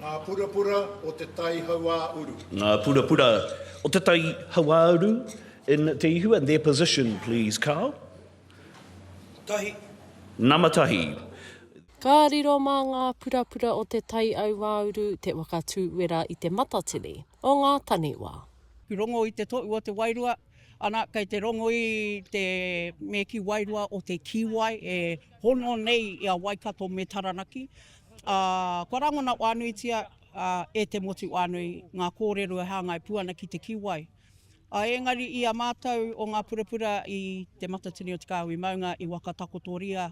Ngā purapura o Te Tai Hauāuru. Ngā purapura o Te Tai Hauāuru in Te Ihu and their position please Carl. Tahi. Nama tahi. Ka riro mā ngā purapura o Te Tai Auāuru te waka tūwera i te matatini o ngā taniwha. Rongo i te toʻu o te wairua, ana, kei te rongo i te me ki wairua o te kiwai e hono nei i a Waikato me Taranaki, ā, kua rangona whānuitia e te motu whānui ngā kōrero e hāngai pū ana ki te kiwai. Ā, engari i a mātou o ngā purapura i Te Matatini o Te Kāhui Maunga i whakatakotoria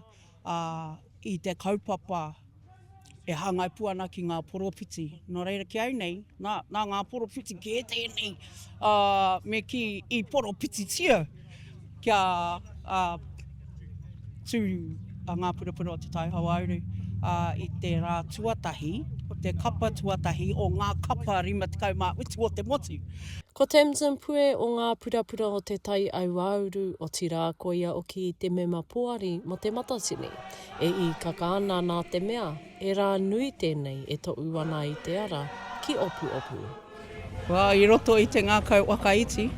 i te kaupapa e hāngai pū ana ki ngā poropiti. Nō reira ki au nei, nā, nā ngā poropiti kē tēnei, ā, me kī i poropititia kia ā, tū a Ngā Purapura o Te Tai Hauāuru i te rā tuatahi, o te kapa tuatahi o ngā kapa 57 o te motu. Ko Tamsin Pue o Ngā Purapura o Te Tai Auāuru, otirā koia oki te mema poari mō Te Matatini, e īkaka ana nā te mea, he rā nui tēnei e toʻu ana i te ara ki Opuopu. Wā, i roto i te ngākau whakaiti,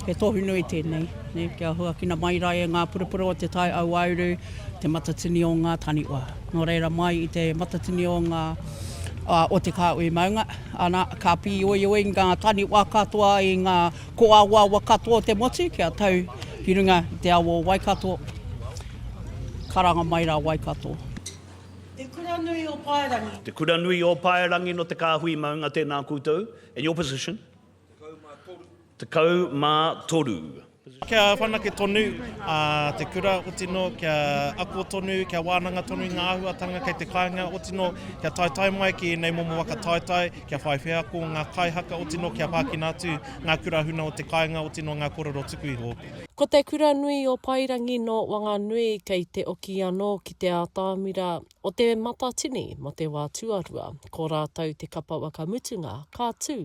he tohu nui tēnei, nē, kia huakina mai rā e ngā purapura o te tai auauru, te matatini o ngā taniwha. Nō reira, mai i te matatini o ngā, o te kāhui maunga, ana, ka pīoioi ngā taniwha katoa i ngā kōawaawa katoa o te motu kia tau ki runga i te awa o Waikato, karanga mai rā Waikato. Te Kura Nui o Paerangi. Te Kura Nui o Paerangi no Te Kāhui Maunga tēnā koutou. And your position? 13. Kia whanake tonu te kura, otino kia ako tonu, kia wānanga tonu i ngā āhuatanga kei te kāinga, otino kia taetae mai ki ēnei momo waka taetae, kia whai wheako ngā kaihaka, otino kia pākina atu ngā kura huna o te kāinga, otino ngā kōrero tuku iho. Ko Te Kura Nui o Paerangi nō Wanganui kei te oki anō ki te ātamira o Te Matatini mō te wā tuarua, ko rātou te kapa whakamutunga ka tū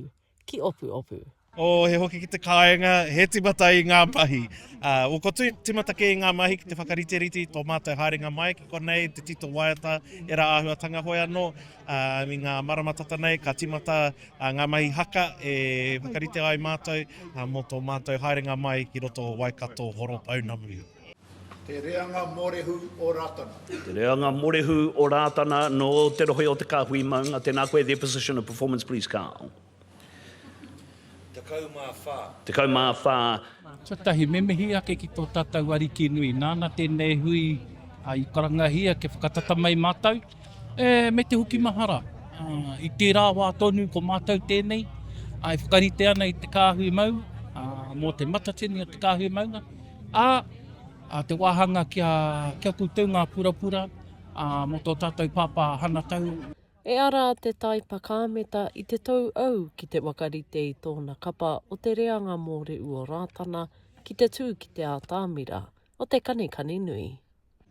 ki Opuopu. Oh, he hoki ki te kāinga, he timata i ngā mahi. Uh, o, ko timata kē i ngā mahi ki te whakariterite i tō mātou haerenga mai ki konei, te tito waiata, era āhuatanga hoi anō, uh, i ngā marama tata nei, ka timata Ngā mahi haka e whakarite ai mātou mō tō mātou haerenga mai ki roto o Waikato Horopounamu. Te reanga morehu o Ratana. Te reanga morehu o Ratana nō te rohe o Te Kāhui Maunga. Tēnā koe, their position of performance please Carl. 14. 14. Tuatahi, me mihi ake ki tō tātou Ariki nui, nāna tēnei hui i karangahia kia whakatata mai mātou, e, me te hoki mahara. I tērā wā tonu ko mātou tēnei, e whakarite ana i te kāhui maunga, mō te matatini o te kāhui maunga, ā, te wāhanga kia, kia koutou ngā purapura, ā, mō tō tātou pāpā Hanatau. E ara te taipa kāmeta i te tou au ki te whakarite i tōna kapa o te reanga mōrehu o Rātana ki te tū ki te ātamira o te kanikani nui.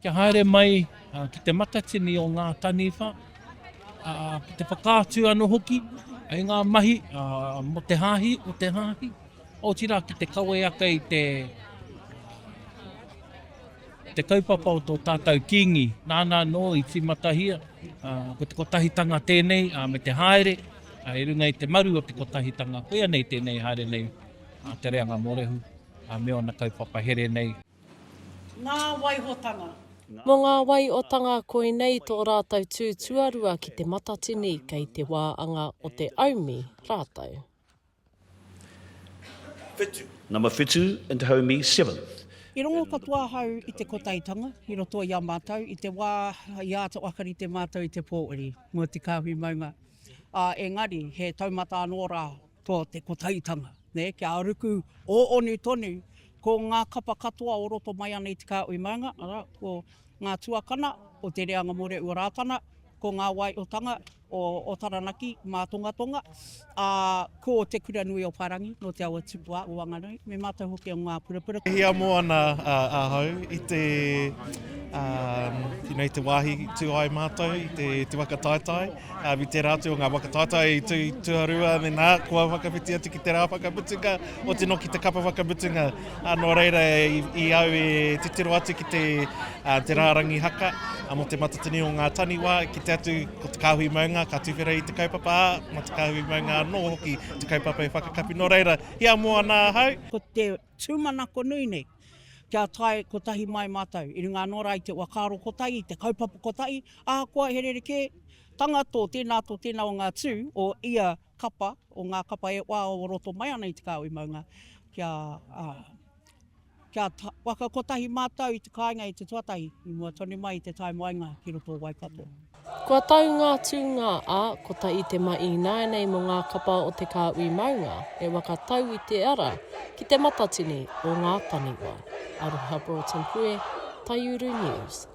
Kia haere mai ki te matatini o ngā taniwha, ki te whakaatu anō hoki i ngā mahi mō te hāhi, o te hāhi, otirā ki te kawe ake i te Te kaupapa o tō tātou Kīngi, nāna anō i tīmatahia, ko te kotahitanga tēnei, me te haere i runga i te maru o te kotahitanga, koia nei tēnei haere nei a Te Reanga Mōrehu me ōna kaupapa here nei. Ngā waihotanga. Mō ngā waiotanga koinei tō rātou tū tuarua ki Te Matatini kei te wā anga o te aumi rātou. Whitu. Number whitu and Te Haumi seventh. I rongo katoa ahau i te kotahitanga i roto i a mātou i te wā i āta whakarite mātou i te pōuri mō te kāhui maunga, ā, engari he taumata anō rā tō te kotahitanga, nē, kia ruku ōonu tonu ko ngā kapa katoa o roto mai ana i te kāhui maunga, arā, ko ngā tuakana o Te Reanga Mōrehu o Rātana, ko ngā waiotanga o Taranaki, Mātongatonga, ā, ko Te Kura Nui o Paerangi, nō Te Awa Tupua o Wanganui, me mātou hoki o Ngā Purapura. E hiamo ana ahau i te. You know, i te wāhi tū ai mātou i te, te waka taetae, um, i tērā atu o ngā waka taetae i tū tuarua, me nā, kua whakawhiti atu ki te rā whakamutunga, oti no ki te kapa whakamutunga. Uh, nō reira, i, i au e titiro atu ki te, uh, te rārangi haka, uh, mō te matatini o ngā taniwā, ki te atu ko te kāhui maunga, ka tuwhera i te kaupapa, ā, mā te kāhui maunga anō hoki te kaupapa e whakakapi. Nō reira, hiamo ana ahau. Ko te tūmanako nui nei, kia tae kotahi mai mātou, i runga anō rā i te whakaaro kotahi, i te kaupapa kotahi, ahakoa he rerekē tanga tō tēnā, tō tēnā o ngā tū o ia kapa, o ngā kapa e wā o roto mai ana i te kāhui maunga, kia, kia waka kotahi mātou i te kāinga i te tuatahi, i mua tonu mai i te tae moenga ki roto o Waikato. Kua tau ngā tūnga, ā, kotahi te ma ināianei mō ngā kapa o Te Kāhui Maunga e waka tau i te ara ki te matatini o ngā taniwha. Aroha Broughton Pue, Taiuru News.